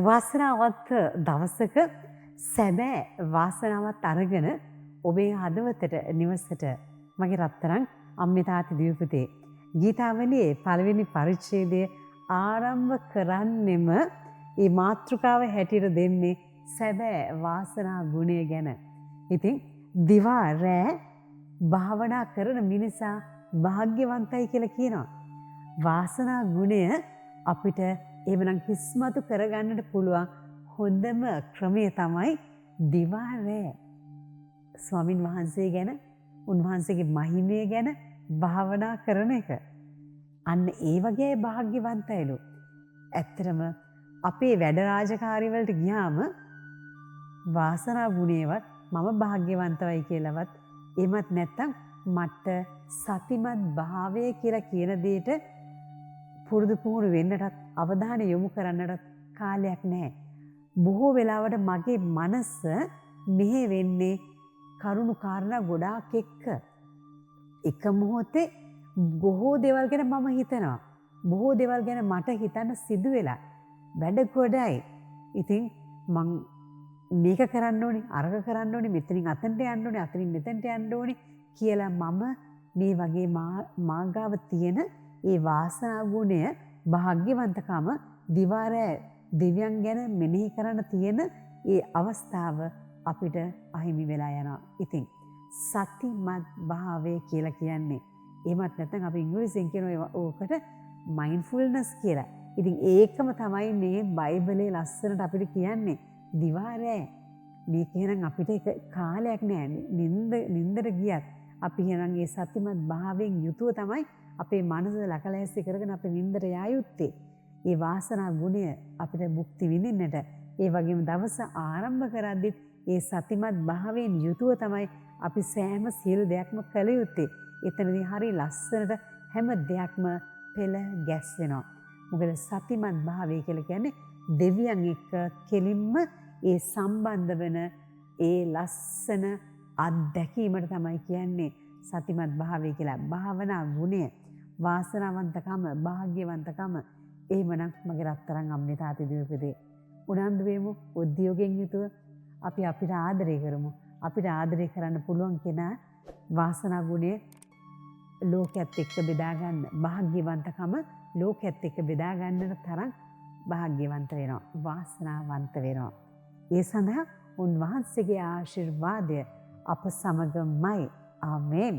වාසනාවත් දවසක සැබෑ වාසනාවත් අරගෙන ඔබේ හදවතට නිවසට මගේ රත්තරන් අම්මේ තාත්තේ දුවේ පුතේ ගීතාවලියේ පළවෙනි පරිච්ඡේදය ආරම්භ කරන්නෙම ඒ මාතෘකාව හැටියට දෙන්නේ සැබෑ වාසනා ගුණය ගැන. ඉතින් දිවා රෑ භාවනා කරන මිනිසා භාග්‍යවන්තයි කියලා කියනවා. වාසනා ගුණය අපිට එහෙමනම් හිස්මතු කරගන්නට පුළුවන් හොඳම ක්‍රමය තමයි දිවා රෑ ස්වාමින් වහන්සේ ගැන, උන්වහන්සේගේ මහිමය ගැන භාවනා කරන එක. අන්න ඒ වගේ භාග්‍යවන්තයිලු. ඇත්තටම අපේ වැඩ රාජකාරි වලට ගියාම වාසනා ගුණේවත් මම භාග්‍යවන්තවයි කියලාවත්, එහෙමත් නැත්නම් මට සතිමත් භාවය කියලා කියන දෙයට පුරුදු පුහුණු වෙන්නටත් අවධානය යොමු කරන්නටත් කාලයක් නැහැ. බොහෝ වෙලාවට මගේ මනස මෙහෙ වෙන්නේ කරුණු කාරණා ගොඩාක් එක්ක. එක මොහොතේ බොහෝ දේවල් ගැන මම හිතනවා. බොහෝ දේවල් ගැන මට හිතන්න සිදු වෙලා. වැඩ ගොඩයි. ඉතින් මං මේක කරන්න ඕනි, අරක කරන්න ඕනි, මෙතනින් අතනට යන්න ඕනි, අතනින් මෙතනට යන්න ඕනි කියලා මම මේ වගේ මාගාව තියෙන ඒ වාසනා ගුණය, භාග්‍යවන්තකම, දිවා රෑ දෙවියන් ගැන මෙනෙහි කරන්න තියෙන ඒ අවස්ථාව අපිට අහිමි වෙලා යනවා. ඉතින් සතිමත් භාවය කියලා කියන්නේ, එහෙමත් නැත්නම් අපි ඉංග්‍රීසියෙන් කියන ඕකට මයින්ඩ්ෆුල්නස් කියලා. ඉතින් ඒකම තමයි මේ බයිබලයේ ලස්සනට අපිට කියන්නේ. දිවා රෑ මේක එහෙනම් අපිට එක කාලයක් නෑ. නින්දට ගියත් අපි එහෙනම් ඒ සතිමත් භාවයෙන් යුතුව තමයි අපේ මනස ලකලෑස්ති කරගෙන අපි නින්දට යා යුත්තේ. ඒ වාසනා ගුණය අපිට භුක්ති විඳින්නට, ඒ වගේම දවස ආරම්භ කරද්දිත් ඒ සතිමත් භාවයෙන් යුතුව තමයි අපි සෑම සියලු දෙයක්ම කළ යුත්තේ. එතනදී හරි ලස්සනට හැම දෙයක්ම පෙළ ගැස්වෙනවා. මොකද සතිමත් භාවය කියලා කියන්නේ දෙවියන් එක්ක කෙලින්ම ඒ සම්බන්ධ වෙන ඒ ලස්සන අත්දැකීමට තමයි කියන්නේ සතිමත් භාවය කියලා. භාවනා ගුණය, වාසනාවන්තකම, භාග්‍යවන්තකම. එහෙමනම් මගේ රත්තරන් අම්මේ තාත්තේ දුවේ පුතේ, උනන්දු වෙමු උද්‍යෝගයෙන් යුතුව. අපි අපිට ආදරය කරමු. අපිට ආදරය කරන්න පුළුවන් කෙනා වාසනා ගුණය ලෝකයේත් එක්ක බෙදා ගන්න, භාග්‍යවන්තකම ලෝකයේත් එක්ක බෙදා ගන්නට තරම් භාග්‍යවන්ත වෙනවා, වාසනාවන්ත වෙනවා. ඒ සඳහා උන්වහන්සේගේ ආශිර්වාදය අප සමගමයි. ආමේන්.